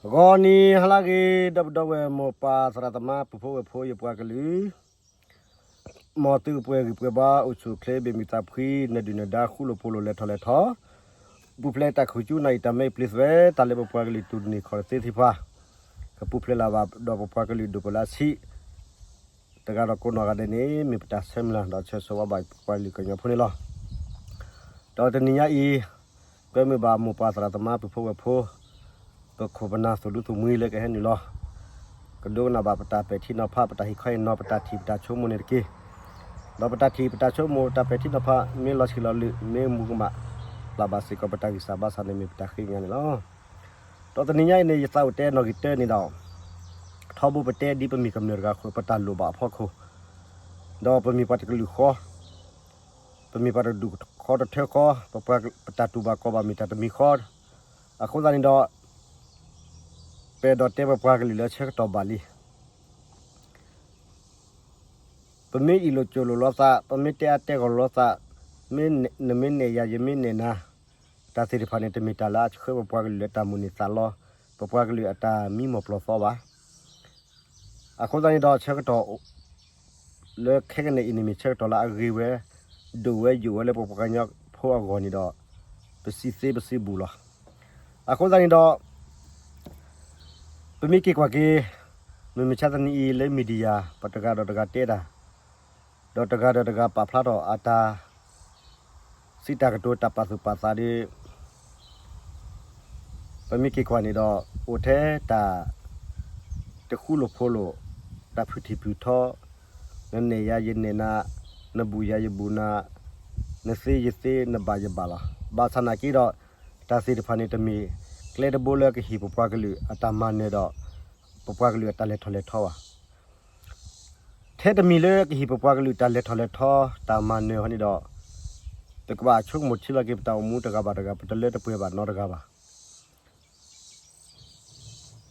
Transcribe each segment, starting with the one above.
ဂီၤနံၤဟါလၢအဂ့ၤ ဒီပုၢ်ဒီဝဲၢ်မိၢ်ပၢ်သရၣ်သမါ ပုၢ်ဖိဝဲၢ်ဖိ ယပှၤကလုာ်, မ်သုကပှဲၤဂံၢ်ပှဲၤဘါ အိၣ်ဆူၣ်အိၣ်ချ့ ဘ့ၣ်မုာ်သးဖှံ နဒုၣ်နဒါ ဃူလိာ်ဖိးလိာ် လဲၤထီၣ်လဲၤထီ, ပူၤဖျဲးတၢ်ခိၣ်ကၠူနၢ်အံၤ တၢ်မဲအံၤပျ့ၤသွဲ တၢ်လၢပပှၤကလုာ်တူၢ်တန့ၢ်ခီၣ်တသ့သ့ၣ်တဖၣ်, ကပူၤဖျဲးလၢၤဘၣ်ဒီးပပှၤကလုာ်ဒိၣ်ပလၢဆံး တဂၤဒီးကိးနီၢ်ဂၤဒဲးန့ၣ် မ့ၢ်ပတၢ်ဆၢမုၢ်လၢ် ဒီးဆၢဂ့ၤဆၢဝါဘၣ်ပပှၤကလုာ်ကညီဖိန့ၣ်လီၤ. ဒီးတနံၤညါအံၤ ကွဲမုာ်ဘၣ်မိၢ်ပၢ်သရၣ်သမါ ပုၢ်ဖိဝဲၢ်ဖိ ပခိၣ်ပနၢ်သူၣ်ဒူသူၣ်မှံလၢကဟဲနုာ်လီၤ ကဒိကနၣ်ဘၣ်ပတၢ်ပဲာ်ထံနီၤဖး ပတၢ်ဟ့ၣ်ခီဟ့ၣ်နီၤ ပတၢ်ထံၣ်ပတၢ်ဆိကမိၣ်န့ၣ်တက့ၢ်. ဒီးပတၢ်ထံၣ်ပတၢ်ဆိကမိၣ် ပတၢ်ပဲာ်ထံနီၤဖး မ့ၢ်လီၤဆံးလီၤလၢ မ့ၢ်မူကမၣ် ပျၢ်ဘၣ်စ့ၢ်ကီးပတၢ်ဂံၢ်စၢ်ဘါစၢ်န့ၣ် မ့ၢ်ပတၢ်ဃ့ကညးန့ၣ်လီၤ. ဒီးတနံၤညါအံၤန့ၣ် ယသးအိၣ်တဲနီၣ်ဂံၢ်တၢန့ၣ်ဒီး ထီဘိပတဲဒ်ပမ့ၢ်ကမျၢၢ်တဂၤအဃိ ပတၢ်လိၣ်ဘၣ်အဖီခိၣ်, ဒီးပမ့ၢ်ပှၤတကလုာ်ဃီ, ပမ့ၢ်ပှၤတဒူၣ်ဃီတထၢဃီ, ပပှၤပတၢ်တူၢ်ဘၣ်ကီဘၣ်မ့ၢ်တၢ်တမံၤဃီ, အဃိသတးန့ၣ်ဒီး ပအဲၣ်ဒိးတဲပပှၤကလုာ်လၢဆၢကတီၢ်ဘၣ်လံ. ပမ့ၢ်အ့ၣ်လိာ်ကၠိၣ်လိာ်လိာ်သး, ပမ့ၢ်တဲအါတဲဂီၢ်လိာ်သး, နမ့ၢ်နဲၣ်ယၤ ယမ့ၢ်နဲၣ်နၤ, တၢ်သ့ၣ်တဖၣ်န့ၣ် တမ့ၢ်တၢ်လၢအဆှၢပပှၤကလုာ်လၢတၢ်မိၣ်န့ၢ်သးလီ, ပပှၤကလုာ်အတၢ်မံမီၢ်ပျီၢ်သီဘၣ်. အဃိသတးန့ၣ်ဒီး ဆၢကတီၢ် လၢခဲကနံၣ်အံၤန့ၣ်မ့ၢ်ဆၢကတီၢ်လၢအဂ့ၤဝဲ, ဒိၣ်ဝဲယိာ်ဝဲလၢပပှၤကညီဖိအဂီၢ်န့ၣ်ဒီး ပစံးသ့ပစံးဘူးလီၤ. အဃိသတးန့ၣ်ဒီး ပမ့ၢ်က့ၤကွၢ်က့ၤ မုၢ်မဆါတနံၤအံၤလၢ media ပှၤတဂၤဒီးတဂၤတဲတၢ်, ဒီးတဂၤဒီးတဂၤပာ်ဖျါထီၣ်အတၢ် စံးတၢ်ကတိၤတၢ်ပာ်သူၣ်ပာ်သးဒီး ပမ့ၢ်က့ၤကွၢ်န့ၣ်ဒီး အိၣ်ထဲတၢ် တဃူလိာ်ဖိးလိာ်, တၢ်ဖုးထံၣ်ဖုးထီ, နနဲၣ်ယၤယနဲၣ်နၤ, နဘူၣ်ယၤယဘူၣ်နၤ, နသ့ယသ့ နဘၣ်ယဘၣ်လီၤ. ဘၣ်ဆၣ်နာ်က့ဒီး တၢ်သ့ၣ်တဖၣ်န့ၣ် တမ့ၢ်ကျဲတဘိလၢကဟ့ၣ်ပပှၤကလုာ်အတၢ်မၤနၢၤဒီး ပပှၤကလုာ်အတၢ်လဲၤထီၣ်လဲၤထီဘၣ်. ထဲတမံၤလၢကဟ့ၣ်ပပှၤကလုာ်တၢ်လဲၤထီၣ်လဲၤထီ တၢ်မၤနၢၤဟီန့ၣ်ဒီး ပကဘၣ်ဆိကမိၣ်ထံလီၤက့ၤပတၢ်အိၣ်မူတဂၤဘၣ်တဂၤ, ပတလၢတပှဲၤဘၣ်နီတဂၤဘၣ်.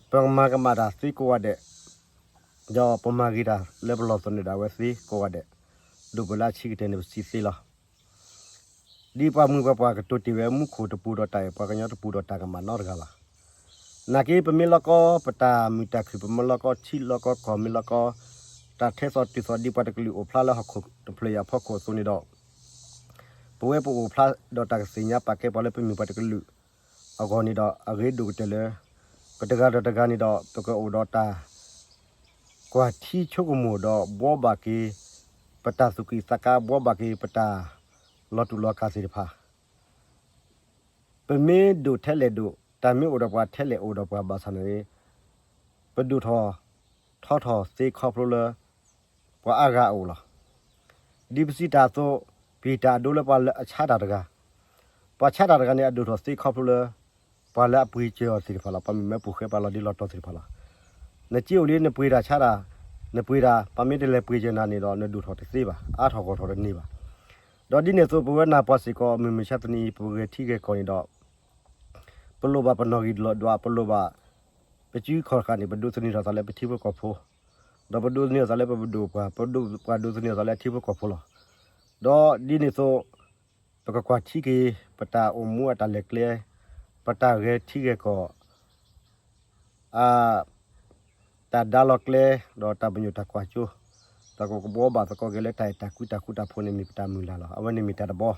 ပမၤကမၣ်တၢ်သ့ကိးဂၤဒဲး, ဒီးပမၤဂ့ၤတၢ်လၢပလီၢ်သနၢၣ်ဒၣ်ဝဲသ့ကိးဂၤဒဲး, ဒိၣ်ပလၢဆံးကတၢၢ်န့ၣ် ပစံးသ့လီၤ. ဒ်ပှၤမုၢ်ပှၤပှၢ်ကတိၤတ့ၢ်ဝဲ မူခိၣ်တပူၤဒီးတၢ်အဲၣ်ပှၤကညီတပူၤဒီးတၢ်ကမၣ်နီတဂၤဘၣ်. နာ်က့ပမ့ၢ်လီၤကီ ပတၢ်မုာ်တၢ်ခုၣ် ပမ့ၢ်လီၤကီထံလီၤကီကီၢ် မ့ၢ်လီၤကီ တၢ်ထဲသိးတုၤသိးဒ်ပှၤတကလုာ်အိၣ်ဖျါလၢဟီၣ်ခိၣ်တဖျၢၣ်အံၤအဖီခိၣ်အသိးန့ၣ်ဒီး ပဝဲပအိၣ်ဖျါဒီးတၢ်ကသ့ၣ်ညါပာ်ကဲပှၤလၢပမ့ၢ်ပှၤတကလုာ်အဂီၢ်န့ၣ်ဒီး အဂ့ၤဒိၣ်ကတၢၢ်လၢ ပတဂၤဒီးတဂၤန့ၣ်ဒီး ပကအိၣ်ဒီးတၢ် ကွၢ်ထံဆိကမိၣ်ဒီးဘှီဘၣ်က့ၤ ပတၢ်သူၣ်ကံၢ်သးကါ ဘှီဘၣ်က့ၤပတၢ်လီၤတူာ်လီၤကာ်သ့ၣ်တဖၣ် ပမ့ၢ်ဒိၣ်ထဲလဲၣ်ဒိၣ် တၢ်မ့ၢ်အိၣ်ဒီးပှၤထဲလဲၣ်အိၣ်ဒီးပှၤဘၣ်ဆၣ်န့ၣ် ပဒိၣ်ထီၣ်ထီထီၣ်သ့ခီဖျိလၢ ပှၤအါဂၤအအိၣ်လီၤ. ဒ်ပစံးတၢ်အသိး ပဟ့ၣ်တၢ်အဒိလၢပှၤလၢအဆါတၢ်တဂၤ, ပှၤဆါတၢ်တဂၤန့ၣ် အဒိၣ်ထီၣ်သ့ခီဖျိလၢ ပှၤလၢအပှ့ၤစၢၤအီၤသ့ၣ်တဖၣ်လီၤ. ပှၤမုၣ်မဲပူၤဃဲ ပှၤလီၤဒ့လီၤတီၤသ့ၣ်တဖၣ်လီၤ. နက့အိၣ်လံ နပှ့ၤတၢ်ဆါတၢ်, နပှ့ၤတၢ် ပှၤမ့ၢ်တလဲၤပှ့ၤစၢၤနၤန့ၣ်ဒီး နဒိၣ်ထီၣ်တသ့ဘၣ်, အါထီၣ်ဂီၢ်ထီၣ်တန့ၢ်ဘၣ်. ဒီးဒ်န့ၣ်အသိး ပဝဲနၢ်ပှၤစ့ၢ်ကီး မုၢ်မဆါတနံၤအံၤ ပဂဲၤထံဂဲၤကီၢ်န့ၣ်ဒီး ပလိၣ်ဘၣ်ပနီၣ်ဂံၢ်ဒွး ပလိၣ်ဘၣ် ပစုခီၣ်တဃာ်န့ၣ် ပဒိးသန့ၤထီၣ်သးလၢပထံဖိကီၢ်ဖိ, ဒီးပဒိးသန့ၤထီၣ်သးလၢပပဒိၣ်ပှၢ်, ပဒိၣ်ပှၢ်ဒိးသန့ၤထီၣ်သးလၢထံဖိကီၢ်ဖိလီၤ. ဒီးဒ်န့ၣ်အသိး ပကကွၢ်ထံက့ၤ ပတၢ်အိၣ်မူအတၢ်လဲၤကျဲ, ပတၢ်ဂဲၤထံဂဲၤကီၢ် အ တၢ်ဒါလီၤကျဲ ဒီးတၢ်ပညိၣ်တၢ်ကွၢ်စိ, ဒီးကဘှီဘၣ်သကိးက့ၤလၢတၢ်အဲၣ်တၢ်ကွံတၢ်ဃူတၢ်ဖိးန့ၣ် မ့ၢ်ပတၢ်မုၢ်လၢ်လီၤ. အဝဲန့ၣ်မ့ၢ်တၢ်တဘီ ဒီး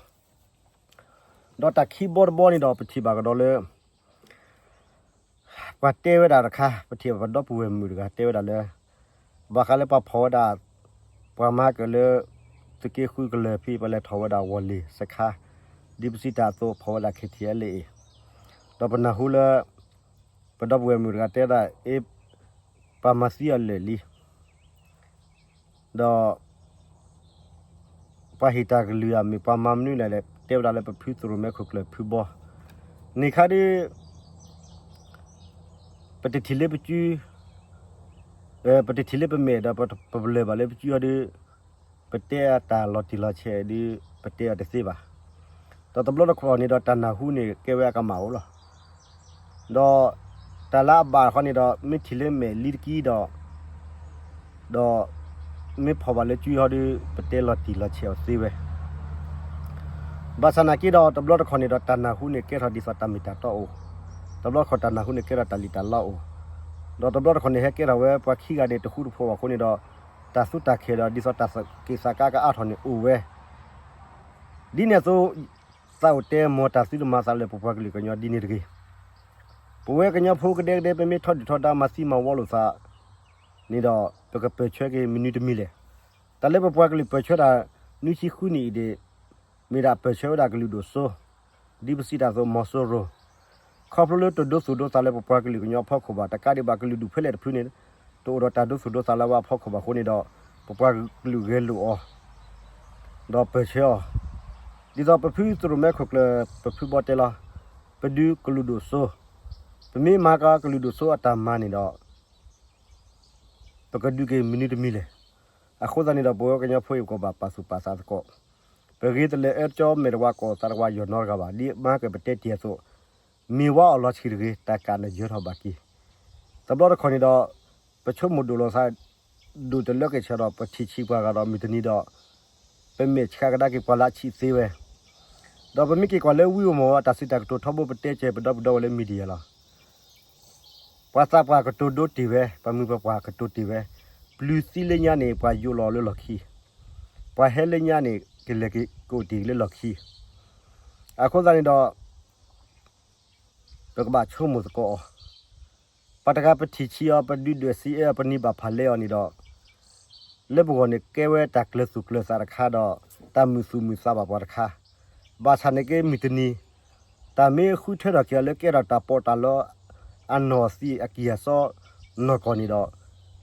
တၢ်ခံဘီတဘီန့ၣ်ဒီး ပထံၣ်ဘၣ်ကဒီးလၢ ပှၤတဲဝဲဒၣ်တခါ ပထံၣ်ဘၣ်ပဒီပုၢ်ဝဲၢ်မုၣ်တဂၤတဲဝဲဒၣ်လၢ ဘၣ်ဃးလၢပှၤဖီၣ်ဝဲဒၣ် ပှၤမၤကၢၣ်လၢ သုးက့ဃုကလၢၤဖဲ ပလဲၤထီၣ်ဝဲဒၣ်ဝီၢ်လ့ၣ်စခါ, ဒ်ပစံးတၢ်အသိး ဖီၣ်ဝဲဒၣ် ခဲထံအလ့ၣ်အံၤ, ဒီးပနၢ်ဟူလၢ ပဒီပုၢ်ဝဲၢ်မုၣ်တဂၤတဲဒၣ် အ့ ပှၤမၤသံအီၤလၢာ်လံ ဒီး ပှၤဟ့ၣ်တၢ်ကလုၢ်ဧါ မ့ၢ်ပှၤမၤမနုၤလဲၣ် တဲဝဲဒၣ်လၢပဖုသရိာ်မဲခိၣ်ကျၢၢ်ဖုဘီ, န့ၣ်ခါဒီး ပတထံၣ်လၢပစု ပတထံၣ်လၢပမဲာ်ဒီး ပပလၢၢ်ဘၣ်လၢပစုအီၤဒီး ပတဲအတၢ်လီၤတံၢ်လီၤဆဲးဒီး ပတဲအီၤတသ့ဘၣ်. ဒီးတဘျီတခီၣ်န့ၣ်ဒီး တၢ်နၢ်ဟူန့ၣ် ကဲဝဲအကမၣ်အိၣ်လီၤ. ဒီးတၢ်လၢအဘၣ်တခီန့ၣ်ဒီး မ့ၢ်ထံၣ်လၢမဲာ်လံတကံဒီး ဒီး မ့ၢ်ဖီၣ်ဘၣ်လၢစုဟီဒီး ပတဲလီၤတံၢ်လီၤဆဲးအီၤသ့ဝဲ. ဘၣ်ဆၣ်နာ်က့ဒီး တဘျီတခီၣ်န့ၣ်ဒီး တၢ်နၢ်ဟူန့ၣ် ကဲထီၣ်ဒ်သိးတၢ်မ့ၢ်တၢ်တီအိၣ်, တဘျီတခီၣ်တၢ်နၢ်ဟူန့ၣ်ကဲထီၣ်တၢ်လံၣ်တၢ်လီအိၣ်, ဒီးတဘျီတခီၣ်န့ၣ် ဟဲကဲထီၣ်ဝဲပှၤခံဂၤန့ၣ် တဃူတဖိးဘၣ်အဃိန့ၣ်ဒီး တၢ်သူတၢ်ခဲဒီး ဒ်သိးတၢ်က့ၣ်သးကါကအါထီၣ်န့ၣ်အိၣ်ဝဲ. ဒ်န့ၣ်အသိး သးအိၣ်တဲမ်တၢ်သုတမၤသးလၢပပှၤကလုာ်ကညီဒ်န့ၣ်တဂ့ၤ. ပဝဲကညီဖိကဒဲကဒဲ ပမ့ၢ်ထီၣ်ဒုၣ်ထီၣ်ဒါမၤသံမၤဝီလိာ်သးန့ၣ်ဒီး ပကပၢၢ်ဆၢက့ၤမနုၤတမံၤလဲၣ်. တၢ်လၢပပှၤကလုာ်ပၢၢ်ဆၢတၢ်နွံဆံဃုနံၣ်အံၤန့ၣ် မ့ၢ်ဒၣ်ပၢၢ်ဆၢဝဲဒၣ်ကလုာ်ဒိၣ်စိ ဒ်ပစံးတၢ်အသိး မီၤစိရိၤ, ခီဖျိလၢတဒိသူၣ်ဒိသးလၢပပှၤကလုာ်ကညီအဖီခိၣ်ဘၣ်, တကးဒံးဘၣ်ကလုာ်ဒူၣ်ဖဲလဲၣ်တဖုန့ၣ် တအိၣ်ဒီးတၢ်ဒိသူၣ်ဒိသးလၢအဝဲအဖီခိၣ်ဘၣ်အဃိန့ၣ်ဒီး ပပှၤကလုာ်ဂဲၤလိာ်အီၤ ဒီးပၢၢ်ဆၢအီၤ, ဒ်သိးပဖုသရိၣ်မဲခိၣ်ကျၢၢ် ပဖုဘီတဲလီၤ, ပဒုးကလုာ်ဒိၣ်စိ, ပမ့ၢ်မၤကီကလုာ်ဒိၣ်စိအတၢ်မၤန့ၣ်ဒီး ပကဒုးက့ၤမနုၤတမံၤလဲၣ်. အဃိသတးန့ၣ်ဒီး ပဝဲကညီဖိအံၤ ပကဘၣ်ပာ်သူၣ်ပာ်သးသကိး, ပဂ့ၤတလၢာ်အၢတကၠီ မဲာ်တဝါကိးသးတဝါယီၢ်နီတဂၤဘၣ်. ဒ်မဟါကပတဲတ့ၢ်အသိး, မ့ၢ်ဝါအီၣ်လီၤဆံးတဂ့ၤ, တၢ်ကးနယၢၤထီၣ်ဘၣ်က့ၤ. တဘျီတခီၣ်န့ၣ်ဒီး ပဆိကမိၣ်ဒိၣ်လီၤသး ဒိၣ်တလၢက့ၤဆၢဒီး ပထံၣ်ဆံးပှၤဂၤဒီးမုၢ်တနံၤဒီး ပမဲာ်ဆှးကဒါက့ၤပှၤလၢအဆံးသ့ဝဲ, ဒီးပမ့ၢ်က့ၤကွၢ်လၢဝံဧိၤမီၤဧိၤ တၢ်စံးတၢ်ကတိၤထီဘိ ပတဲစၢၤပဒီပုၢ်ဒီဝဲၢ်လၢ media လီၤ. ပှၤသးပှၢ်ကတိၤဒိတ့ၢ်ဝဲ, ပှၤမုၢ်ပှၤပှၢ်ကတိၤတ့ၢ်ဝဲ, ပျုၤသံလၢညါန့ၣ် ပှၤယိးလီၤလၢလီၢ်ခံ, ပှၤဟဲလၢညါန့ၣ် ကလဲၤက့ၤကအိၣ်တ့ၢ်လၢလီၢ်ခံ. အဃိသတးန့ၣ်ဒီး ပကဘၣ်ဆိကမိၣ်သကိးအီၤ, ပှၤတဂၤပထံၣ်ဆံးအီၤ ပဒုးဒွဲၣ်စံးအၢ ပနံၤဘၣ်ဖးလဲအီၤန့ၣ်ဒီး လၢပဂီၢ်န့ၣ် ကဲဝဲတၢ်ကျၢၤသူၣ်ကျၢၤသးတခါဒီး တၢ်မုာ်သူၣ်မုာ်သးဘၣ်ပှၤတခါ, ဘၣ်ဆၣ်န့ၣ်က့ မုၢ်တနံၤ တၢ်မ့ၢ်ဃုထၢထီၣ်က့ၤအီၤလၢကဲထီၣ်တၢ်ပီးတၢ်လီ အနီၢ်သံးအကံၢ်အစီနီၢ်ကီၢ်န့ၣ်ဒီး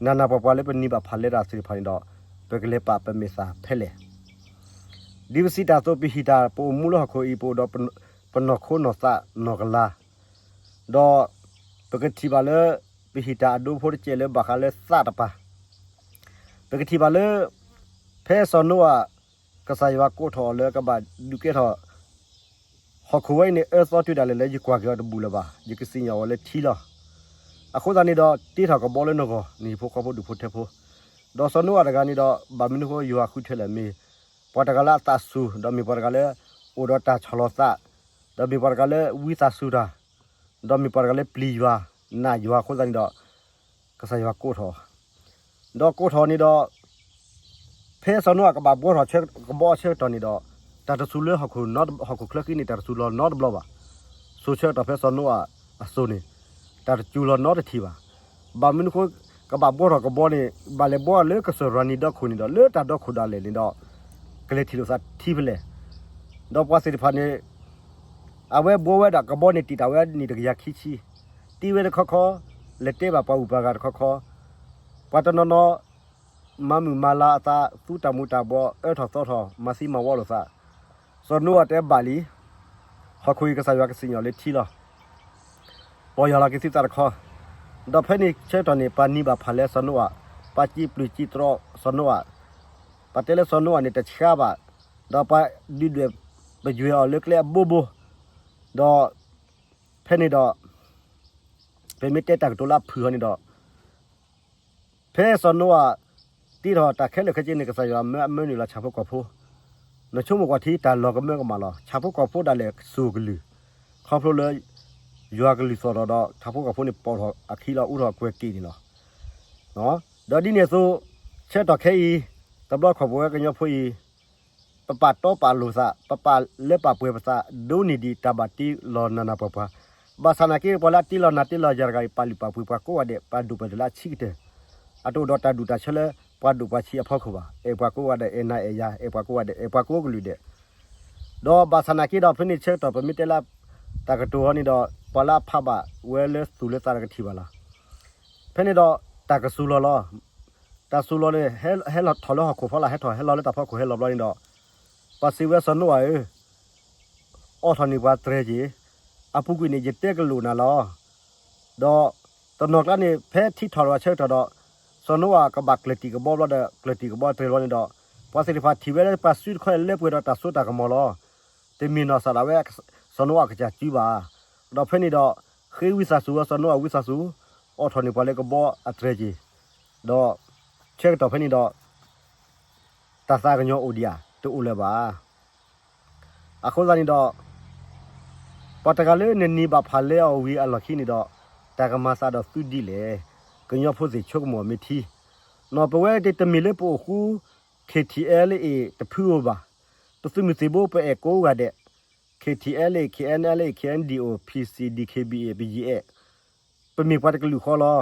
နးနးပှၤပှၤလၢပနံၤဘၣ်ဖးလဲတၢ်သ့ၣ်တဖၣ်န့ၣ်ဒီး ပကလဲၤပာ်ပမဲာ်သးဖဲလဲၣ်. ဒ်ပစံးတၢ်အသိး ပဟံးတၢ် ပအိၣ်မူလၢဟီၣ်ခိၣ်အံၤ ပအိၣ်ဒီးပနီၢ်ခိနီၢ်သးနီၢ်ကလၤ ဒီးပကထံၣ်ဘၣ်လၢ ပဟံးတၢ်အဒိဖိတကဲးလၢဘၣ်ဃးလၢသးတပၤ, ပကထံၣ်ဘၣ်လၢ ဖဲစီၤနိအၤ ကစၢ်ယွၤကိးထီၣ်အီၤလၢကဘၣ်ဒုးကဲထီၣ် ဟီၣ်ခိၣ်ဝဲအံၤန့ၣ် အၢသီတုၤဒၣ်လဲာ်လၢယကွၢ်က့ၤအီၤတဘူၣ်လၢၤဘၣ်, ယကစံၣ်ညီၣ်အီၤလၢထံလီၤ. အဃိသတးန့ၣ်ဒီး တ့ထီၣ်ကဘီလၢနဂီၢ် နဟံၣ်ဖိဃီဖိဒူၣ်ဖိထၢဖိ, ဒီးစီၤနိအၤတဂၤန့ၣ်ဒီး ဘၣ်မနုၤဃိယွၤဃုထၢလဲၣ် မ့ၢ်ပှၤတဂၤလၢအသးစူၤ ဒီးမ့ၢ်ပှၤတဂၤလၢ အိၣ်ဒီးတၢ်ဆီၣ်လီၤသး, ဒီးမ့ၢ်ပှၤတဂၤလၢဝံသးစူၤတၢ်, ဒီးမ့ၢ်ပှၤတဂၤလၢပျံၤယွၤ နာ်ယွၤအဃိသတးန့ၣ်ဒီး ကစၢ်ယွၤကိးထီၣ် ဒီးကိးထီၣ်န့ၣ်ဒီး ဖဲစီၤနိအၤကဘၣ်ဘှီထီၣ်ကဘီအဆၢကတီၢ်န့ၣ်ဒီး တၢ်တစူၤလၢဟီၣ်ခိၣ်ချၢဃံန့ၣ် တၢ်တစူၤလီၤနီတဘျီဘၣ်. စိၤဆၢကတီၢ်ဖဲစီၤနိအၤအစိၤန့ၣ် တၢ်တစူၤလီၤနီတထံၣ်ဘၣ်. ဘၣ်မနုၤဃိ ကဘၣ်ဘှီထီၣ်ကဘီန့ၣ် ဘၣ်လဲၤဘှီလၢကစၢၢ်ရၤနံၤဒီခိၣ်န့ၣ်ဒီး လၢတၢ်ဒီခိၣ်ဒၣ်လဲာ်န့ၣ်ဒီး ကလဲၤထံၣ်လိာ်သးထံဖဲလဲၣ်. ဒီးပှၤသ့ၣ်တဖၣ်န့ၣ် အဝဲဘှီဝဲဒၣ်ကဘီန့ၣ် တံာ်တာ်ဝဲနံၣ်တကယၤခံဆံ, တံၢ်ဝဲတခီခီ, လဲၤတဲဘၣ်ပှၤဂုၤပှၤဂၤတခီခီ, ပှၤတနီၤနီၤ မၤမုာ်မၤလၤအသး သူတၢ်မူၤတၢ်ဘှီး အၢထီၣ်သီထီၣ် မၤသံမၤဝီလိာ်သး, စီၤနိအၤတဲဘၣ်လံ, ဟီၣ်ခိၣ်အံၤကစၢ်ယွၤကစံၣ်ညီၣ်လၢထံလီၤ. ပီၢ်ယၢ်လီၤက့ၤသုသးတခီ, ဒီးဖဲန့ၣ်ဆၢကတီၢ်န့ၣ် ပှၤနံၤဘၣ်ဖးလဲစီၤနိအၤ, ပှၤစံးပျုၢ်စံးတြီစီၤနိအၤ, ပှၤတဲလၢစီၤနိအၤန့ၣ်တဆှါဘၣ်, ဒီးပှၤဒုးဒွဲၣ်ပယွဲအီၤလၢကျဲအဘိဘိ, ဒီး ဖဲန့ၣ်ဒီး ပမ့ၢ်တဲတၢ်ကတိၤလၢအဖုၣ်အီၤန့ၣ်ဒီး ဖဲစီၤနိအၤ တ့ထီၣ်တၢ်ခဲလၢာ်ခဲဆ့န့ၣ် ကစၢ်ယွၤမၢအမၢနုာ်လီၤဆၣ်ဖိကီၢ်ဖိ, နဆိကမိၣ်ကွၢ်ထံ တၢ်လီၤကမၢကမၣ်လီၤ. ဆၣ်ဖိကီၢ်ဖိဒၣ်လဲာ်စိၤကလုၢ်, ခီဖျိလၢ ယွၤကလုၢ်သီၣ်ထီၣ်ဒီး ဆၣ်ဖိကီၢ်ဖိန့ၣ် ပိာ်ထီၣ်အခံလီၤ အူထီၣ်ကွဲၤက့ၤန့ၣ်လီၤ. ဒီးဒ်န့ၣ်အသိး ဆၢကတီၢ်ခဲအံၤ တဘျီခီၣ်ပဝဲကညီဖိအံၤ ပပာ်တီပာ်လိၤသး, ပပာ်လၢပာ်ပှဲၤပသး ဒိးန့ၢ်ဒံးတၢ်ဘၣ်တ့လီၤနးနးပှၤပှၤ, ဘၣ်ဆၣ်နာ်က့ ပှၤလၢအတ့လီၤနးတ့လီၤယၤတဂၤအံၤ ပာ်လုၢ်ပာ်ပှ့ၤပှၤကိးဂၤဒဲး, ပာ်ဒိၣ်ပာ်တၢ်လၢအဆံးကတၢၢ်, အတအိၣ်ဒီးတၢ်ဒူၣ်တၢ်ဆၢလၢ ပှၤဒိၣ်ပှၤဆံးအဖီခိၣ်ဘၣ်. အဲၣ်ပှၤကိးဂၤဒဲး, အဲၣ်နၤအဲၣ်ယၤ, အဲၣ်ပှၤကိးဂၤဒဲး, အဲၣ်ပှၤကိးကလုာ်ဒဲး ဒီးဘၣ်ဆၣ်နာ်က့ဒီး ဖဲန့ၣ်ဆၢကတီၢ် ပမ့ၢ်တဲလၢ တၢ်ကတိၤအီၤန့ၣ်ဒီး ပှၤလၢအဖးဘၣ်ဝဲလၢသူၣ်လၢသးတကထံၣ်ဘၣ်လီၤ. ဖဲန့ၣ်ဒီး တၢ်ကစူၤလီၤလီၤ. တၢ်စူၤလီၤန့ၣ် ဟဲထီၣ်လၢဟီၣ်ခိၣ်ဖီလာ်, ဟဲထီၣ်ဟဲလီၤလၢတၢ်ဖီခိၣ်ဟဲလီၤဘျီန့ၣ်ဒီး ပှၤစံးဝဲစီၤနိအၤဧၢ, အိးထီၣ်န့ၢ်ပှၤတြဲၤက့ၤ, အပူၤကွံာ်န့ၣ် ယတဲကလိာ်နၤလီၤ. ဒီးတနီၤကျါန့ၣ် ဖဲထံထီၣ်လီၤဆၢကတီၢ်ဒီး စီၤနိအၤကဘၣ်ကျၢၢ်တံၢ်ကဘီဘျီဒီး ကျၢၢ်တံၢ်ကဘီတြဲၤဘျီန့ၣ်ဒီး ပှၤသ့ၣ်တဖၣ်ထံၣ်ဝဲလၢပှၤစုတခီန့ၣ် လၢပှဲၤဒီးတၢ်စိတၢ်ကမီၤလီၤ. တမ့ၢ်နီၢ်စၢ်ဒၣ်ဝဲ စီၤနိအၤကစၢ်စုဘၣ်. ဒီးဖဲန့ၣ်ဒီး ဃ့ဝံသးစူၤဝဲ စီၤနိအၤဝံသးစူၤ, အိးထီၣ်န့ၢ်ပှၤလၢကဘီအတြဲၤက့ၤ, ဒီးဆၢကတီၢ်ဖဲန့ၣ်ဒီး တၢ်သးကညီၤအိၣ်ဒံးဧါ, တအိၣ်လၢၤဘၣ်. အဃိသတးန့ၣ်ဒီး ပှၤတဂၤလၢနနံၤဘၣ်ဖးလဲအီၤဝံၤအလီၢ်ခံန့ၣ်ဒီး တၢ်ကမၤသးဒီးသုဒ်လဲၣ်. ကညီဖိသ့ၣ်ဆိကမိၣ်အီၤမ့ၢ်ထံ, နီၢ်ပဝဲတမ့ၢ်လၢပအိၣ်ဃူ KTLA တဖုဧိၤဘၣ်. ပသုးမုၢ်သံၣ်ဘိပအဲၣ်ကိးဂၤဒဲး, KTLA, KNLA, KNDO, PC, DKBA ပယံာ်အဲၣ် ပမ့ၢ်ပှၤတကလုာ်ဃီလီၤ.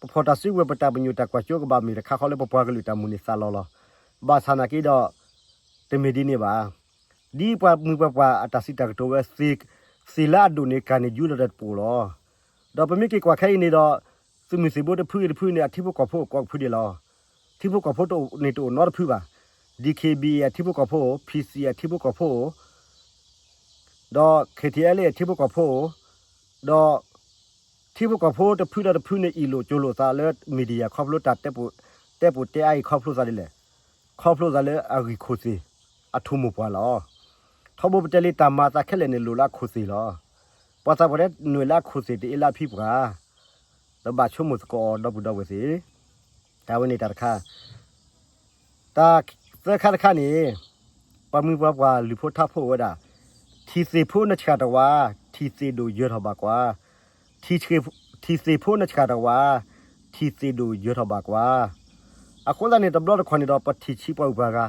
ပဖီၣ်တၢ်စုကဝဲၤ ပတၢ်ပညိၣ်တၢ်ကွၢ်စိကဘၣ်မ့ၢ်တခါဃီလၢပပှၤကလုာ်တၢ်မိၣ်န့ၢ်သးလီၤလီၤ. ဘၣ်ဆၣ်နာ်က့ဒီး တမ့ၢ်ဒ်န့ၣ်ဘၣ်. ဒ်ပှၤမုၢ်ပှၤပှၢ်အတၢ်စံးတၢ်ကတိၤဝဲ သ့ၣ်လၢအဒိၣ်န့ၣ် ကၢ်န့ၣ်ယူဒီးတပိာ်လီၤ. ဒီးပမ့ၢ်က့ၤကွၢ်ခဲအံၤန့ၣ်ဒီး သုးမုၢ်သံၣ်ဘိတဖုအံၤတဖုန့ၣ် အထံဖိကီၢ်ဖိအိၣ်ကိးဖုဒဲးလီၤ. ထံဖိကီၢ်ဖိတအိၣ်န့ၣ်တအိၣ်နီတဖုဘၣ်. DKBA အထံဖိကီၢ်ဖိအိၣ်, PC အထံဖိကီၢ်ဖိအိၣ်, ဒီး KTLA အထံဖိကီၢ်ဖိအိၣ်, ဒီး ထံဖိကီၢ်ဖိတဖုဒီးတဖုန့ၣ် အ့ၣ်လိာ်ကၠိလိာ်သးလၢ media ခီဖျိတၢ်တဲပိာ်တဲအါအံၤ ခီဖျိသးဒ်လဲၣ်. ခီဖျိသးလၢအဂံၢ်ခိၣ်သ့ၣ် အထူၣ်မိၢ်ပှၢ်လီၤ. ထီဘိပတဲလံတၢ်မၤသးခဲလၢာ်န့ၣ် လိၣ်လၢအခိၣ်သ့ၣ်လီၤ. ပှၤသးပှၢ်တဲနွဲၣ်လၢအခိၣ်သ့ၣ်တအ့လၢအဖံပှၢ်, ဒီးဘၣ်ဆိကမိၣ်သကိးအီၤဒီပုၢ်ဒီဝဲၢ်သ့ၣ်. တၢ်ဝဲန့ၣ်တၢ်တခါ တၢ်သၢခါတခါန့ၣ် ပှၤမုၢ်ပှၤပှၢ်လုၢ်ဖိထါဖိအိၣ်ဝဲဒၣ်, ထံၣ်သ့ၣ်ဖိနဆှၣ်တဝး, ထံၣ်သ့ၣ်ဒိၣ်ယၢၤထီၣ်ဘၣ်ကွၢ်, ထံၣ်သ့ၣ်ဖိနဆှၣ်တဝး, ထံၣ်သ့ၣ်ဒိၣ်ယၢၤထီၣ်ဘၣ်ကွၢ်. အဃိသတးန့ၣ် တဘျီတခီၣ်န့ၣ်ဒီး ပထံၣ်ဆံးပှၤအုၣ်ပှၤဂၤ,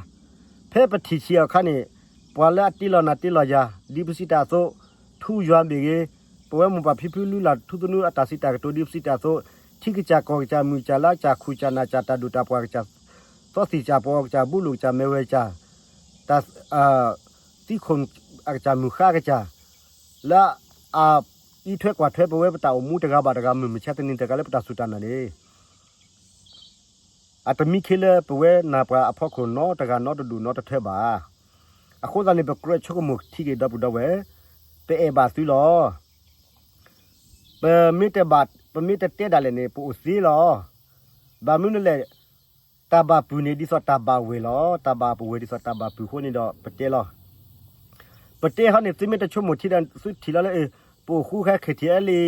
ဖဲပထံၣ်ဆံးအီၤအခါန့ၣ် ပှၤလၢအတ့လီၤနၤတ့လီၤယၤ ဒ်ပစံးတၢ်အသိး, ထူယွၤမ့ၢ်ဂ့ၤ, ပဝဲမိၢ်ပၢ်ဖံဖုလုၢ်လၢ်ထူသနူအတၢ်စံးတၢ်ကတိၤဒ်ပစံးတၢ်အသိး, ထံကစၢ်ကီၢ်ကစၢ်မုၢ်ကစၢ်လါကစၢ်ခူၣ်ကစၢ်နၢ်ကစၢ်တၢ်ဒိၣ်တၢ်ပှၢ်ကစၢ်, သီသံၣ်ကစၢ်ပီကစၢ် ဘူလိာ်ကစၢ်မဲဝဲကစၢ်, တၢ် သံခိၣ်အကစၢ်မုၢ်ဃါကစၢ်, လၢအအံးထွဲကွၢ်ထွဲပဝဲပတၢ်အိၣ်မူတဂၤဘၣ်တဂၤ မုၢ်မဆါတနံၤတဂၤလၢပတၢ်စူၢ်တၢ်နာ်န့ၣ် အတမံခ့လၢပဝဲနၢ်ပှၤအဖီခိၣ်နီတဂၤနီတဒူၣ်နီတထၢဘၣ်. အဃိသတးန့ၣ် ပကြၢးဆိကမိၣ်ထံက့ၤဒီပုၢ်ဒီဝဲၢ်, ပအဲၣ်ဘၣ်သုလီၤ. ပမ့ၢ်တဘၣ်, ပမ့ၢ်တတဲဒၣ်လဲာ်န့ၣ် ပအိၣ်သ့လီၤ. ဘၣ်မနုၤလဲၣ်, တၢ်ဘၣ်ပုၢ်န့ၣ်ဒ်သိးတၢ်ဘၣ်ဝဲၢ်လီၤ. တၢ်ဘၣ်ပဝဲၢ်ဒ်သိးတၢ်ဘၣ်ပုၢ်အဃိန့ၣ်ဒီး ပတဲလီၤ. ပတဲဟီန့ၣ် သုမ့ၢ်တဆိကမိၣ်ထံဒီး သုထံၣ်လီၤလၢ ပအိၣ်ဃူဟဲ KTLA,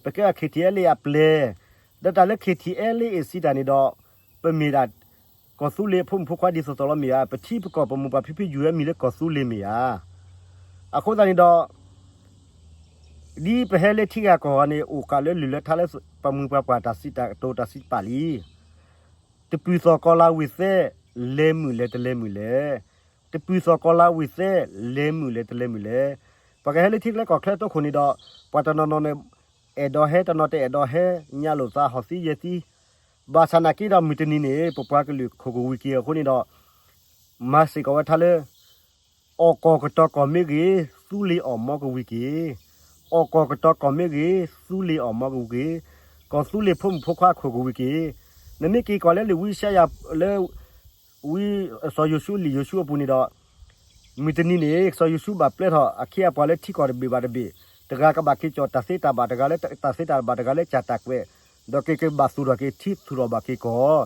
ပကဲအ KTLA အပျဲၢ်, ဒီးတၢ်လၢ KTLA စံးတၢ်န့ၣ်ဒီး ပမ့ၢ်ဒၣ် ကီၢ်သူလ့ၤအဖိမုၣ်ဖိခွါဒ်သိးသိးလီၤမ့ၢ်ဧါ, ပထံပကီၢ်ပမိၢ်ပၢ်ဖံဖုယုၢ်ဝဲမံၤလၢကီၢ်သူလ့ၤမ့ၢ်ဧါ. အဃိသတးန့ၣ်ဒီး ဒ်ပဟဲလၢထံဂၤကီၢ်ဂၤန့ၣ် အိၣ်ဃာ်လၢလုၢ်လၢထါလၢပှၤမုၢ်ပှၤပှၢ်တၢ်စံးတၢ်ကတိၤတၢ်စံးပာ်လံ. တပုၢ်သီၣ်ကီၤလၤဝံၤသဲ, လဲၤမုၢ်လဲၤတလဲၤမုၢ်လဲၤ. တပုၢ်သီၣ်ကီၤလၤဝံၤသဲ, လဲၤမုၢ်လဲၤတလဲၤမုၢ်လဲၤ. ပှၤကဟဲလၢထံချၢကီၢ်ချၢတိခိၣ်န့ၣ်ဒီး ပှၤတနီၤနီၤန့ၣ် အဲၣ်ဒိးဟဲ တနီၤတအဲၣ်ဒိးဟဲ, ညါလိာ်သးဟီၣ်သံယဲၢ်သံ. ဘၣ်ဆၣ်နာ်က့ဒီးမုၢ်တနံၤန့ၣ် ပပှၤကလုာ်ခိၣ်ကဝံၤက့ၤအဃိန့ၣ်ဒီး မၤစ့ၢ်ကီးဝဲထါလၢ အီၣ်ကီၢ်ကတီၤကီၢ်မ့ၢ်ဂ့ၤ, သူလ့ၤအီၣ်မီကဝံၤက့ၤ. အီၣ်ကီၢ်ကတီၤကီၢ်မ့ၢ်ဂ့ၤ, သူလ့ၤအီၣ်မီကဝံၤက့ၤ. ကီၢ်သူလ့ၤဖိမုၣ်ဖိခွါခိၣ်ကဝံၤက့ၤ. နမ့ၢ်က့ၤကွၢ်လၢလံာ်ဝံယၡါယၤလၢ ဝံစီၤယိၤၡူလံာ်ယိၤၡူအပူၤန့ၣ်ဒီး မုၢ်တနံၤန့ၣ် စီၤယိၤၡူဘၣ်ပျဲထီၣ်အခ့အပှၤလၢထံကီၢ်တဘ့ၣ်ဘၣ်တဘ့ၣ်, တဂၤကဘၣ်က့ၤကၠီၣ်တၢ်သ့တၢ်ဘၣ်, တဂၤလၢတၢ်သ့တၢ်ဘၣ်, တဂၤလၢကၠၢ်တၢ်ကွဲး, ဒီးက့ၤကဘၣ်သူၣ်ထီၣ်က့ၤထံသူၣ်ထီၣ်ဘၣ်က့ၤကီၢ်.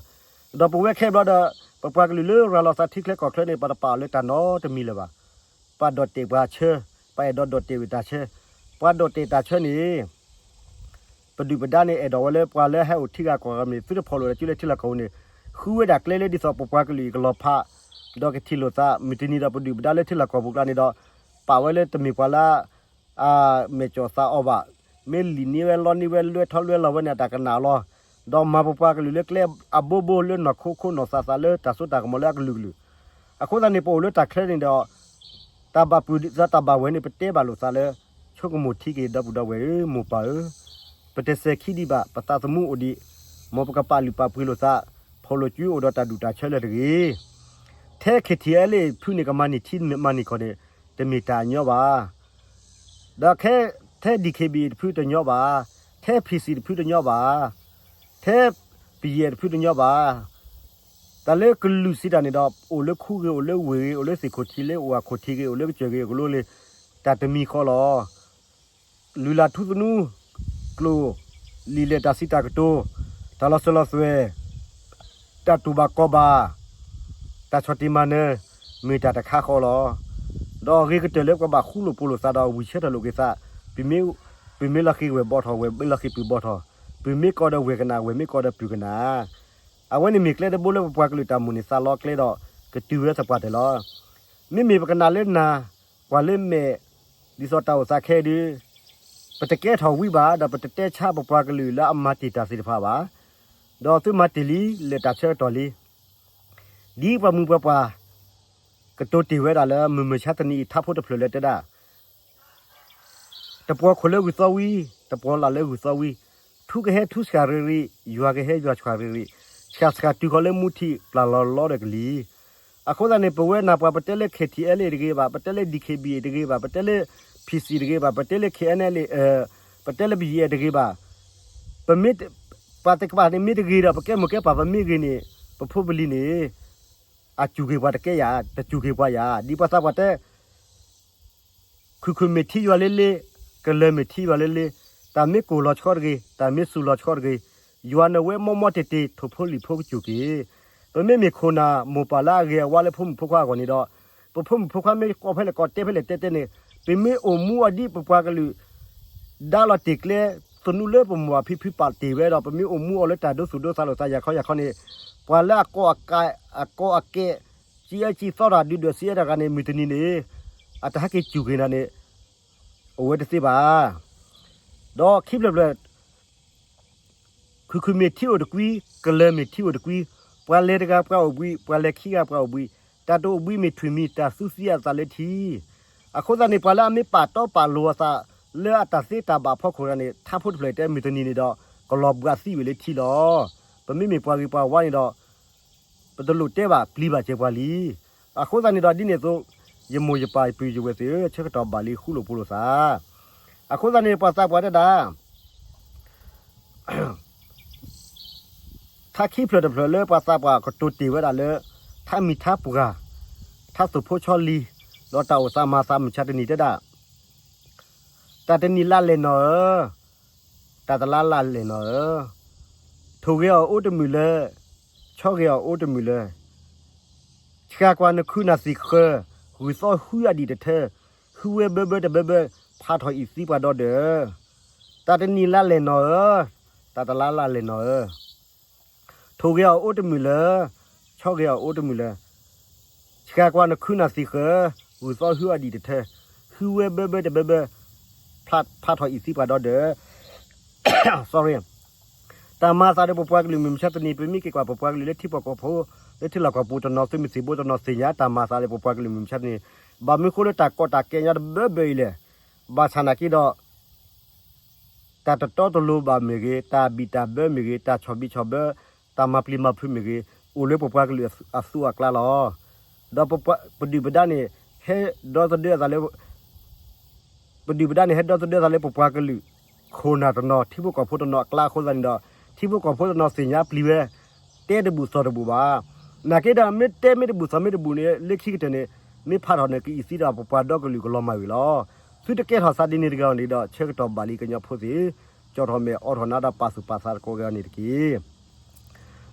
ဒီးပဝဲခဲဘျီဒီး ပပှၤကလုာ်လၢရၤလီၤသးထံချၢကီၢ်ချၢန့ၣ် ပတပာ်အီၤလၢတၢ်နီတမံၤလၢၤဘၣ်. ပှၤဒိးတဲာ်ပှၤဆၢ, ပှၤအဲၣ်ဒိးဒိးတဲာ်ဝဲတၢ်ဆၢ, ပှၤဒိးတဲာ်တၢ်ဆၢန့ၣ် ပဒုၣ်ပဒါန့ၣ် အဲၣ်ဒိးဝဲလၢပှၤလၢဟဲအိၣ်ထံဂၤကီၢ်ဂၤမ့ၢ် သုတဖီၣ်လိာ်တၢ်စုလၢထံလီၢ်ကီၢ်ပူၤန့ၣ် ဃုဝဲဒၣ်ကျဲလၢဒ်သိးပပှၤကလုာ်အံၤကလီၤဖး, ဒီးကထံၣ်လိာ်သး မုၢ်တနံၤဒီးပဒုၣ်ပဒါလၢထံလီၢ်ကီၢ်ပူၤကျါန့ၣ်ဒီး ပာ်ဝဲလၢတမ့ၢ်ပှၤလၢ အမဲာ်ကၠီၣ်သးအီၤဘၣ်, မ့ၢ်လံၣ်န့ၢ်ဝဲလီန့ၢ်ဝဲလွဲထီၣ်လွဲလီၤဝဲန့ၣ် အတၢ်ကနၣ်လီၤ. ဒီးမၤပပှၤကလုာ်လၢကျဲအဘိဘိလၢနီၢ်ခိခိၣ်နီၢ်သးသးလၢတၢ်စိတၢ်ကမီၤလၢအကလုာ်ကလုာ်. အဃိသတးန့ၣ် ပအိၣ်လၢတၢ်ချၢန့ၣ်ဒီး တၢ်ဘၣ်ပုၢ်ဒ်သိးတၢ်ဘၣ်ဝဲၢ်န့ၣ် ပတဲဘၣ်လိာ်သးလၢ ဆိကမိၣ်ထံက့ၤဒီပုၢ်ဒီဝဲၢ်ဧၢ, မိၢ်ပၢ်ဧၢ, ပတစဲၤခံဒံးဘၣ်, ပသးသမူအိၣ်ဒံး, မ်ပကပာ်လုၢ်ပာ်ပှ့ၤလိာ်သး, ဖီၣ်လိာ်စုအိၣ်ဒီးတၢ်ဒူၣ်တၢ်ဆၢလၢတဂ့ၤ. ထဲ KTLA ဖုန့ၣ် ကမၤန့ၢ်ထံမၤန့ၢ်ကီၢ်န့ၣ် တမ့ၢ်တၢ်ညီဘၣ်. ဒီးခဲ ထဲ DKBA တဖုတညီဘၣ်, ထဲ PC တဖုတညီဘၣ်, ထဲ ပယဲၢ်တဖုတညီဘၣ်. တၢ်လၢကလုာ်စံးတၢ်န့ၣ်ဒီး အိၣ်လၢခူဂ့ၤ, အိၣ်လၢဝ့ၢ်ဂ့ၤ, အိၣ်လၢသ့ၣ်ခိၣ်ထံးလၢအိၣ်အခိၣ်ထံးဂ့ၤ, အိၣ်လၢကစၢၢ်ဂ့ၤ, အိၣ်ကလိလ့ၤ, တၢ်တမံၤဃီလီၤ. လုၢ်လၢ်ထူသနူ, ကျိာ်, လံာ်လဲၢ်တၢ်စံးတၢ်ကတိၤ, တၢ်လီၤစၢၤလီၤသွဲၣ်, တၢ်တူၢ်ဘၣ်ကီဘၣ်, တၢ်ဆီၣ်တံၢ်မၤနၢၤ, မ့ၢ်တၢ်တခါဃီလီၤ. ဒီးအဂ့ၤကတၢၢ်လၢပကဘၣ်ဃူလိာ်ဖိးလိာ်သးဒီးဝံၢ်ဆၢထၢၣ်လိာ်က့ၤသး, ပုၢ်မ့ၢ်လီၤဃံၤဝဲၢ်ဘီထီၣ်, ဝဲၢ်မ့ၢ်လီၤဃံၤပုၢ်ဘီထီၣ်, ပုၢ်မ့ၢ်ကီးဒီးဝဲၢ်ကနၣ်, ဝဲၢ်မ့ၢ်ကီးဒီးပုၢ်ကနၣ်. အဝဲန့ၣ်မ့ၢ်ကျဲတဘိလၢပပှၤကလုာ်တၢ်မိၣ်န့ၢ်သးလီကျဲဒီး ကတုၤဝဲသပှၢ်တၢၢ်လီၤ. မ့မ့ၢ်ပကနၣ်လၢနၢ်, ကွၢ်လၢမဲာ်, ဒ်သိးတၢ်အိၣ်သးခဲအံၤဒုး ပတကဲထီၣ်ဝံဘၣ် ဒီးပတတဲဆါပပှၤကလုာ်လၢအမၤတ့ၢ်တၢ်သ့ၣ်တဖၣ်ဘၣ်. ဒီးသုမၤတ့ၢ်လံ လဲၤတၢ်ဆၢကတီၢ်လံ. ဒ်ပှၤမုၢ်ပှၤပှၢ် ကတိၤတ့ၢ်ဝဲဒၣ်လၢ မုၢ်မဆါတနံၤအံၤ ထါဖိတဖျၢၣ်လၢတဲဒၣ် တပှီၤခိၣ်လၢဂုၢ်သီဝံၤ, တပှီၤလၢ်လၢဂုၢ်သီဝံၤ, ထူကဟဲထူဆှၣ်ရံၣ်ရံၣ်, ယွၤကဟဲယွၤဆှၣ်ရံၣ်ရံၣ်, ဆှၣ်ဆှၣ်တုၤဃီၤလၢမူထံး ပျၢ်လီၤလီဒီးကလံၤ. အဃိသတးန့ၣ် ပဝဲနၢ်ပှၤ ပတဲလၢ KTLA တဂ့ၤဘၣ်, ပတဲလၢ DKBA တဂ့ၤဘၣ်, ပတဲလၢ PC တဂ့ၤဘၣ်, ပတဲလၢ KNLA ပတဲလၢ ပယဲၢ် တဂ့ၤဘၣ်, ပမ့ၢ် ပှၤသ့ၣ်တဖၣ်န့ၣ်မ့ၢ်တဂ့ၤဒီး ပကဲမိၢ်ကဲပၢ် ပမ့ၢ်ဂ့ၤန့ၣ် ပဖိပလံၤန့ၣ် အစူၢ်က့ၤပှၤတကဲယၤ, တစူၢ်က့ၤပှၤယၤ, ဒ်ပှၤသးပှၢ်တဲ ခုၣ်ခုၣ်မ့ၢ်ထံယွၤလ့လ့, ကလၢၤမ့ၢ်ထံယွၤလ့လ့, တၢ်မ့ၢ်ကိၢ်လီၤဆီတဂ့ၤ, တၢ်မ့ၢ်စူၤလီၤဆီတဂ့ၤ, ယွၤနဝဲမီၢ်မီၢ်တ့ၢ်တ့ၢ် ထိၣ်ဖိလံၣ်ဖိကစူၢ်က့ၤ. ပမ့မ့ၢ်ခိၣ်နၢ်မိၢ်ပၢ်လၢအဂ့ၤအဝါလၢဖိမုၣ်ဖိခွါအဂီၢ်န့ၣ်ဒီး, ပဖိမုၣ်ဖိခွါမ့ၢ်ကိးဖဲလဲၣ်ကိးတဲဖဲလဲၣ်တဲတဲန့ၣ်, ပမ့ၢ်အိၣ်မူအီၤဒ်ပပှၤကလုာ် ဒါလီၤတ့ၢ်ကျဲ သနူလၢပမိၢ်အဖံဖုပာ်တ့ၢ်ဝဲဒီး ပမ့ၢ်အိၣ်မူအီၤလၢတၢ်ဒိသူၣ်ဒိသးလိာ်သးယၤခီယၤခီန့ၣ်, ပှၤလၢအကီ အကီအကဲ စံးအဲၣ်စံးသီတၢ်ဒုးဒွဲၣ်စံးအဲၣ်တၢ်ဂၤန့ၣ် မုၢ်တနံၤန့ၣ် အတဟဲက့ၤစူၢ်က့ၤနၤန့ၣ် အိၣ်ဝဲတသ့ဘၣ်. ဒီးခံဖျၢၣ်ဖျၢၣ် ခုၣ်ခုၣ်မ့ၢ်ထံအိၣ်တကွံ, ကလၢၤမ့ၢ်ထံအိၣ်တကွံ, ပှၤလဲၤတဂၤပှၤအိၣ်ဘှံး, ပှၤလဲၤခံဂၤပှၤအိၣ်ဘှံး, တၢ်တအိၣ်ဘှံးမ့ၢ်ထွံၣ်မံၤ တၢ်သူသံအသးလၢထံ. အဃိသတးန့ၣ် ပှၤလၢအမ့ၢ်ပာ်တီပာ်လိၤအသးလၢအတၢ်သ့တၢ်ဘၣ်အဖီခိၣ်တဂၤန့ၣ် ထါဖိတဖျၢၣ်တဲမုၢ်တနံၤန့ၣ်ဒီး ကလီၤဘှါသံဝံၤလၢထံလီၤ. ပမ့မ့ၢ်ပှၤဂ့ၤပှၤဝါန့ၣ်ဒီး ပတလိၣ်တဲဘၣ်ပျံၤဘၣ်စဲးပှၤလံ. အဃိသတးန့ၣ်ဒီးဒ်န့ၣ်အသိး, ယမိၢ်ယပၢ်ယပုၢ်ယဝဲၢ်သ့ၣ်ဧၢ, ဆၢကတီၢ်ဘၣ်လံဃူလိာ်ဖိးလိာ်သး. အဃိသတးန့ၣ် ပှၤသးပှၢ်တဲဒၣ် ထါခံဖျၢၣ်တဖျၢၣ်လၢပှၤသးပှၢ်ကတိၤတ့ၢ်ဝဲဒၣ်လၢ ထါမံၤထါပှၢ်, ထါသိၣ်ဖိဆီလံၤ, ဒီးတၢ်အိၣ်သးမၤသးမုၢ်ဆါတနံၤတဲဒၣ်, တၢ်တနံၤလါလဲၣ်နီၢ်ဧၢ, တၢ်တလါလါလဲၣ်နီၢ်ဧၢ, ထိၣ်ဂ့ၤအီၤအိၣ်တမုာ်လၢ, ဆီဂ့ၤအီၤအိၣ်တမုာ်လၢ, ဆှၣ်ကွၢ်နခုနၢ်သံၣ်ဃၢၤ, ဂုၢ်သီဟုအဒံၣ်တထၢ, ဟုဝဲဘၢဘၢတဘၢဘၢ, ဖးထီၣ်အံၤသံပှၤဒီဒၢး, တၢ်တနံၤလါလဲၣ်နီၢ်ဧၢ, တၢ်တလါလါလဲၣ်နီၢ်ဧၢ, ထိၣ်ဂ့ၤအီၤအိၣ်တမုာ်လၢ, ဆီဂ့ၤအီၤအိၣ်တမုာ်လၢ, ဆှၣ်ကွၢ်နခုနၢ်သံၣ်ဃၢၤ, ဂုၢ်သီဟုအဒံၣ်တထၢ, ဟုဝဲဘၢဘၢတဘၢဘၢ, ဖးထီၣ်အံၤသံပှၤဒီဒၢး sorry, တၢ်မၤသးဒီးပပှၤကလုာ်မုၢ်မဆါတနံၤ ပမ့ၢ်က့ၤကွၢ်ပပှၤကလုာ်လၢထံဖိကီၢ်ဖိ, လၢထံလီၢ်ကီၢ်ပူၤတနီၤ သုးမုၢ်သံၣ်ဘိတနီၤသ့ၣ်ညါတၢ်မၤသးလၢပပှၤကလုာ်မုၢ်မဆါတနံၤ, ဘၣ်မနုၤဃိလၢတၢ်ကီတၢ်ခဲညါတဘၢဘၢအံၤလဲၣ်, ဘၣ်ဆၣ်နာ်က့ဒီး တၢ်တတီတလိၤဘၣ်မ့ၢ်ဂ့ၤ, တၢ်ဘံၣ်တၢ်ဘၢမ့ၢ်ဂ့ၤ, တၢ်ဆီၣ်ဘံၣ်ဆီၣ်ဘၢ, တၢ်မၤပျံၤမၤဖုးမ့ၢ်ဂ့ၤ, အိၣ်လၢပပှၤကလုာ်အသူးအကျါလီၤ. ဒီးပဒုၣ်ပဒါန့ၣ် ဟဲဒီသဒၢအသးလၢ ပဒုၣ်ပဒါန့ၣ် ဟဲဒီသဒၢသးလၢပပှၤကလုာ် ခိၣ်နၢ်တနီၤ ထံဖိကီၢ်ဖိတနီၤအကျါအဃိသတးန့ၣ်ဒီး ထံဖိကီၢ်ဖိတနီၤသ့ၣ်ညါပျံၤဝဲ တဲတဘူၣ်သီၣ်တဘူၣ်ဘၣ်. နာ်က့ဒီး မ့ၢ်တဲမ့ၢ်တဘူၣ်သီၣ်မ့ၢ်တဘူၣ်န့ၣ် လၢခံကတၢၢ်န့ၣ် မ့ၢ်ဖးထီၣ်န့ၣ် ကအံၤသံဒီးပပှၤဒီကလုာ်ကလီၤမၢ်ဝံၤလီၤ. သုတကဲထီၣ်သးဒ်န့ၣ်တဂၤန့ၣ်ဒီး ဆၢကတီၢ်ဘၣ်လံကညီဖိသ့ၣ်, ကၠီထီၣ်မဲာ်အိးထီၣ်နါဒီးပာ်သူၣ်ပာ်သးသကိးက့ၤအီၤန့ၣ်တက့ၢ်.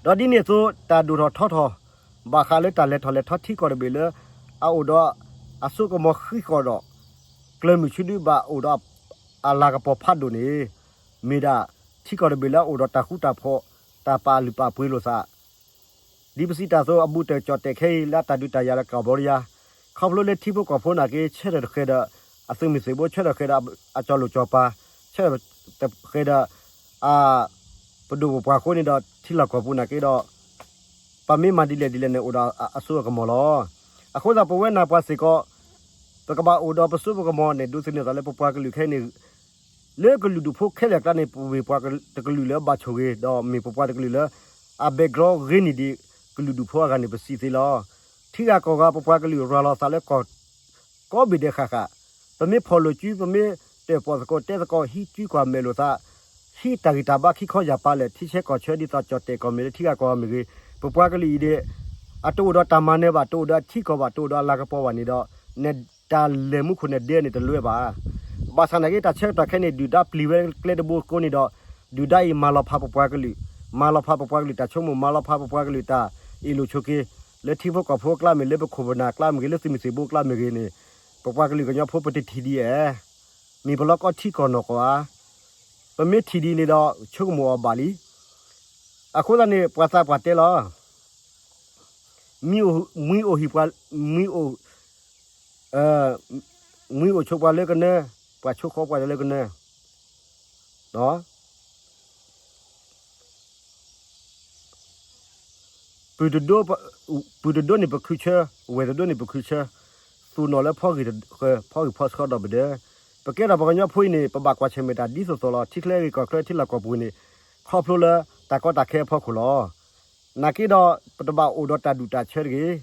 ဒီးဒ်န့ၣ်အသိး တၢ်ဒိၣ်ထီၣ်ထီထီၣ် ဘၣ်ဃးလၢတၢ်လဲၤထီၣ်လဲၤထီထံကီၢ်တဘ့ၣ်လၢ အအိၣ်ဒီးအစိကမီၤဃံးဃီၣ်ဒီး ကျၢၤမုၢ်ဆူဒုဘၣ်အိၣ်ဒီးအလၤကပီၤဖးဒိၣ်န့ၣ် မ့ၢ်ဒၣ်ထံကီၢ်တဘ့ၣ်လၢအအိၣ်ဒီးတၢ်ဃူတၢ်ဖိး တၢ်ပာ်လုၢ်ပာ်ပှ့ၤလိာ်သး ဒ်ပစံးတၢ်အသိး အဘူးတၢၢ်ကၠီၣ်တဲာ်ခဲအံၤ လၢတၢ်ဒုးတၢ်ယၤလၢကီၢ်ဘီဒယါ, ခီဖျိလၢထံဖိကီၢ်ဖိနာ်က့ ဆၢထၢၣ်တဃဲၤဒီး အသုးမုၢ်သံၣ်ဘိ ဆၢထၢၣ်ဃဲၤဒီး အကၠီၤလိာ်ကၠီၤပၤ, ဆၢထၢၣ်တဃဲၤဒီး အ ပဒိၣ်ပပှၢ်အဃိန့ၣ်ဒီး ထံလီၢ်ကီၢ်ပူၤနာ်က့ဒီး ပမ့ၢ်မၤဒ်လဲၣ်ဒ်လဲၣ်န့ၣ် အိၣ်ဒီးအစိအကမီၤလီၤ. အဃိသတး ပဝဲနၢ်ပှၤစ့ၢ်ကီး ပကဘၣ်အိၣ်ဒီးပစိပကမီၤန့ၣ် ဒိးသန့ၤသးလၢပပှၤကလုာ်ခဲအံၤန့ၣ် လၢကလုာ်ဒူၣ်ဖိခဲလၢာ်အကျါန့ၣ် ပဝ့ၢ်ပှၤတကလုာ်လၢအဘၣ်ဆိၣ်ဂ့ၤ ဒီးမ့ၢ်ပပှၤတကလုာ်လၢ အ background ဂ့ၤန့ၢ်ဒံး ကလုာ်ဒူၣ်ဖိအဂၤန့ၣ် ပစံးသ့လီၤ. ထံဂၤကီၢ်ဂၤ ပပှၤကလုာ်ရၤလီၤသးလၢကီၢ် ကိးဘ့ၣ်ဒဲးဃၣ်ဃၣ်, ပမ့ၢ်ဖီၣ်လိာ်စု ပမ့ၢ်တၢၣ်ပီၣ်သကိးတဲသကိး ဟံးစုကွၢ်မဲာ်လိာ်သး, ဟံးတၢ်ဂံၢ်တၢ်ဘါခံခီယၢ်ပၤလဲၣ် ထံဆၢကီၢ်ဆၢ ဒ်သိးကၠီၣ်တဲာ်ကီၢ်မဲာ်လၢထံဂၤကီၢ်ဂၤမ့ၢ်ဂ့ၤ, ပပှၤကလုာ်အံၤဒီး အတအိၣ်ဒီးတၢ်မၤနၢၤဘၣ်, တအိၣ်ဒီးအထံကီၢ်ဘၣ်, တအိၣ်ဒီးအလၤကပီၤဘၣ်န့ၣ်ဒီး နတၢ်လဲၤမူခိၣ်နဒဲန့ၣ် တလွဲဘၣ်. ဘၣ်ဆၣ်နာ်က့ တၢ်ဆၢကတီၢ်ခဲအံၤန့ၣ် ဒုၣ်ဒါပျံၤဝဲကျဲတဘိအဃိန့ၣ်ဒီး ဒုၣ်ဒါအံၤမၤလီၤဖးပပှၤကလုာ်, မၤလီၤဖးပပှၤကလုာ်တၢ်ဆိကမိၣ်, မၤလီၤဖးပပှၤကလုာ်တၢ်အ့ၣ်လိာ်ဆိးက့, လၢထံဖိကီၢ်ဖိအကျါမ့ၢ်ဂ့ၤ, လၢပခိၣ်ပနၢ်အကျါမ့ၢ်ဂ့ၤ, လၢသုးမုၢ်သံၣ်ဘိအကျါမ့ၢ်ဂ့ၤန့ၣ် ပပှၤကလုာ်ကညီဖိပတထံၣ်ဒ်အဲၣ်, မ့ၢ်ပလီၢ်ကီထံကီၢ်နီၢ်ကီၢ်ဧါ. ပမ့ၢ်ထံၣ်ဒ်န့ၣ်ဒီး ဆိကမိၣ်အီၤဘၣ်လံ. အဃိသတးန့ၣ် ပှၤသးပှၢ်တဲလီၤ မံအိၣ်ဟံၣ်ပှၤ, မံအိၣ်, မ့ၢ်အိၣ်ဆိးပှၤလၢကနၢ, ပှၤဆိဃီပှၤလၢကနၢ, ပုၢ်တဒိးန့ၣ်ပခုၣ်ဆၢ, ဝဲၢ်တဒိးန့ၣ်ပခုၣ်ဆၢ, သူၣ်နီၣ်လၢဖီဂံၢ်ဃၢၤ ဖီဂံၢ်ဖီဆှီဒီးပဒၢ, ပကဲထီၣ်ပှၤကညီဖိအံၤန့ၣ် ပဘၣ်ကွၢ်ဆၢၣ်မဲာ်တၢ်ဒ်သိးသိးလီၤ. ထံချၢဂ့ၢ်ကီၢ်ချၢထံလီၢ်ကီၢ်ပူၤန့ၣ် ခီဖျိလၢတၢ်ကီတၢ်ခဲအဖီခိၣ်လီၤ. နာ်က့ဒီး ပတဘၣ်အိၣ်ဒီးတၢ်ဒူၣ်တၢ်ဆၢတဂ့ၤ.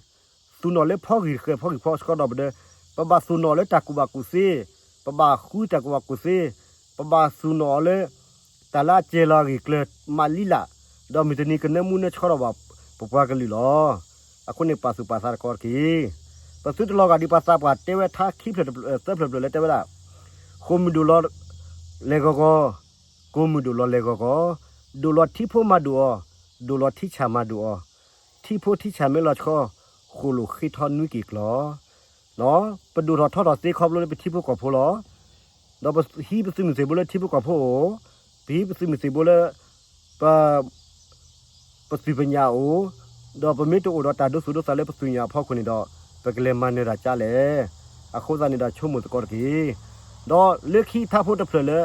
သူၣ်နီၣ်လၢဖီဂံၢ်ဃၢၤ ဖီဂံၢ်ဖီဆှီဒီးပဒၢ, ပဘၣ်သူၣ်နီၣ်လၢတၢ်ကူၣ်ဘၣ်ကူၣ်သ့, ပဘၣ်ဃုတၢ်ကူၣ်ဘၣ်ကူၣ်သ့, ပဘၣ်သူၣ်နီၣ်အီၤလၢ တၢ်လၢအစဲၤလီၤအဂ့ၢ်ကျၢၤမးလံလၢ်, ဒီးမုၢ်တနံၤကနၢမူနၢဆှီထီၣ်ဘၣ် ပပှၤကလုာ်လီၤ. အဃိန့ၣ် ပာ်သူၣ်ပာ်သးတကီတက့ၢ်. ပသုတလီၤဂာ်ဒ်ပှၤသးပှၢ်တဲဝဲထါခံဖျၢၣ်သၢဖျၢၣ်ဖျၢၣ်လၢတဲဝဲဒၣ်, ဃိာ်မုၢ်ဒိၣ်လီၤလဲၤဂီၤဂီၤ, ကိာ်မုၢ်ဒိၣ်လီၤလဲၤဂီၤဂီၤ, ဒိၣ်လီၤထံဖိမၤဒိၣ်အီၤ, ဒိၣ်လီၤထံဆၣ်မၤဒိၣ်အီၤ, ထံဖိထံဆၣ်မ့ၢ်လီၤဆီ, ဃိာ်လိာ်ဃ့ထီနွံက့ၤကျီၤ ပဒိၣ်ထီၣ်ထီထီၣ်သ့ခီဖျိလၢပထံဖိကီၢ်ဖိလီၤ. ဒီးပဟံးပသုးမုၢ်သံၣ်ဘိလၢထံဖိကီၢ်ဖိအိၣ်, ပဟံးပသုးမုၢ်သံၣ်ဘိလၢ ပ ပသုးပညၣ်အိၣ်, ဒီးပမ့ၢ်တအိၣ်ဒီးတၢ်ဒိသူၣ်ဒိသးလၢပသုးပညၣ်အဖီခိၣ်န့ၣ်ဒီး ပကလဲၤမၤနၢၤတၢ်ကလဲၣ်. အဃိသတးန့ၣ်ဒီးဆိကမိၣ်သကိးတက့ၢ်. ဒီးလၢခံထါဖိတဖျၢၣ်လၢ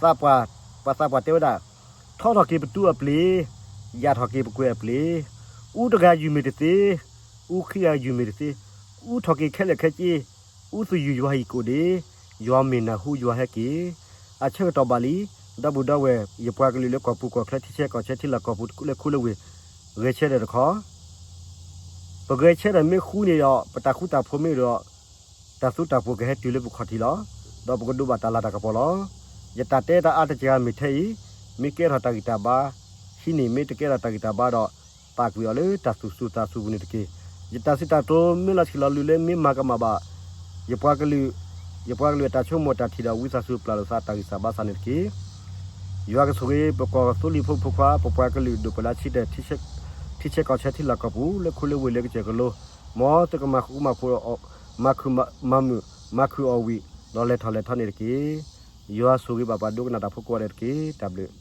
သးပှၢ်, ပှၤသးပှၢ်တဲဝဲဒၣ်, ထီထီၣ်က့ၤပတူၢ်အပျ့ၤ, ယၢ်ထီၣ်က့ၤပကွဲၤအပျ့ၤ, အူတဂၤယုၢ်မ့ၢ်တသ့, အူခံဂၤယုၢ်မ့ၢ်တသ့, အူထီၣ်က့ၤခဲလၢာ်ခဲဆ့, အူသယုၢ်ယွၤဟံၣ်ကိၣ်ဒ့, ယွၤမ့ၢ်နၢ်ဟူယွၤဟဲက့ၤ, အဆၢကတီၢ်ဘၣ်လံ, ဒီပုၢ်ဒီဝဲၢ် ယပှၤကလုာ်လၢကီၢ်ပူၤကီၢ်ချၢ ထံဆဲးကီၢ်ဆဲး ထံလီၢ်ကီၢ်ပူၤလၢခူလၢဝ့ၢ်, ဂဲၤဆၢထၢၣ်တခီ, ပဂဲၤဆၢထၢၣ်မ့ၢ်ဃူန့ၣ်ဒီး ပတၢ်ဃူတၢ်ဖိးမ့ၢ်ဒီး တၢ်သူတၢ်ပှီၤကဟဲတုၤလၢပခီၣ်ထံးလီၤ. ဒီးပကဒိးဘၣ်တၢ်လၤတၢ်ကပီၤလီၤ. ယတၢ်တဲတၢ်အါတကဂၤမ့ၢ်ထဲအံၤ, မ့ၢ်ကဲထီၣ်တၢ်ဂံၢ်တၢ်ဘါ, ဟံးန့ၢ်, မ့ၢ်တကဲထီၣ်တၢ်ဂံၢ်တၢ်ဘါဒီး ပာ်ကွံာ်အီၤလၢတၢ်သူၣ်စူၤသးစူၤပူၤန့ၣ်တက့ၢ်. ယတၢ်စံးတၢ်ကတိၤမ့ၢ်လီၤဆံးလီၤလံၤလၢမ့ၢ်မၤကမၣ်ဘၣ် ယပှၤကလုာ်, ယပှၤကလုာ်အတၢ်ဆိကမိၣ်တၢ်ထံၣ်ဒီး ဝံသးစူၤပျၢ်လိာ်သးတၢ်ဂံၢ်စၢ်ဘါစၢ်န့ၣ်တက့ၢ်. ယွၤကဆိၣ်ဂ့ၤ ပကီၢ်သူလ့ၤဖိမုၣ်ဖိခွါ ပပှၤကလုာ်ဒိၣ်ပှဲၤလၢဆံတၢၢ် ထံဆဲးကီၢ်ဆဲးထံလီၢ်ကီၢ်ပူၤ လၢခူလၢဝ့ၢ်လၢကစၢၢ်ကလိ, မ်သုကမၤဃူမၤဖိး, မၤခုၣ်မၤမုာ်, မၤခုၣ်အီၣ်ဝံၣ်, ဒီးလဲၤထီၣ်လဲၤထီန့ၣ်တက့ၢ်. ယွၤဆိၣ်ဂ့ၤဘၣ်ပှၤဒိကနၣ်တၢ်ဖိကိးဂၤဒဲးတက့ၢ်. တၢ်ဘျုး